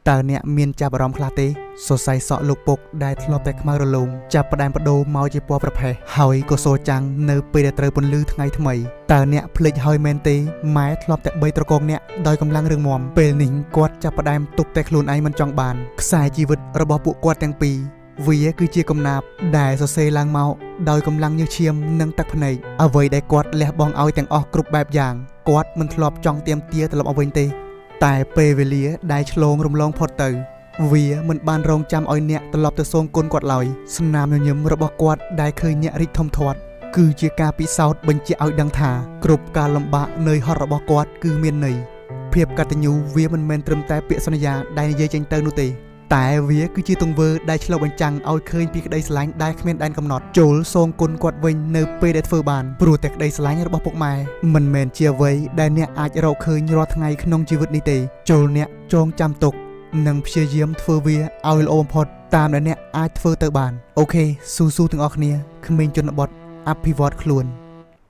តើអ្នកមានចាប់អារម្មណ៍ខ្លះទេសរសៃសក់លោកពុកដែលធ្លាប់តែខ្មៅរលោងចាប់ផ្ដើមបដូរមកជាពណ៌ប្រផេះហើយក៏សូរចាំងនៅពេលដែលត្រូវពន្លឺថ្ងៃថ្មីតើអ្នកភ្លេចហើយមែនទេម៉ែធ្លាប់តែបីត្រកងអ្នកដោយកម្លាំងរឹងមាំពេលនេះគាត់ចាប់ផ្ដើមទប់តែខ្លួនឯងមិនចង់បានខ្សែជីវិតរបស់ពួកគាត់ទាំងពីរវាគឺជាកំណាព្យដែលសរសេរឡើងមកដោយកម្លាំងញើសឈាមនិងទឹកភ្នែកអ្វីដែលគាត់លះបង់ឲ្យទាំងអស់គ្រប់បែបយ៉ាងគាត់មិនធ្លាប់ចង់ទាមទារត្រឡប់មកវិញទេ តែពេលវេលាដែលឆ្លងរំលងផុតទៅ វាមិនបានរងចាំឲ្យអ្នកត្រឡប់ទៅសងគុណគាត់ឡើយស្នាមញញឹមរបស់គាត់ដែលឃើញអ្នករីកធំធាត់គឺជាការពិសោធន៍បញ្ជាក់ឲ្យដឹងថាគ្រប់ការលំបាកនឿយហត់របស់គាត់គឺមានន័យភាពកតញ្ញូវាមិនមែនត្រឹមតែពាក្យសន្យាដែលនិយាយចេញទៅនោះទេ តែវាគឺជាទង្វើដែលឆ្លុះបញ្ចាំងឲ្យឃើញពីក្តីស្រឡាញ់ដែលគ្មានដែនកំណត់ចូលសងគុណគាត់វិញនៅពេលដែលធ្វើបានព្រោះតែក្តីស្រឡាញ់របស់ពុកម៉ែមិនមែនជាអ្វីដែលអ្នកអាចរកឃើញរាល់ថ្ងៃក្នុងជីវិតនេះទេចូលអ្នកចងចាំទុកនិងព្យាយាមធ្វើវាឲ្យល្អបំផុតតាមដែលអ្នកអាចធ្វើទៅបាន OK ស៊ូស៊ូទាំងអស់គ្នាក្មេងជនបទអភិវឌ្ឍខ្លួន។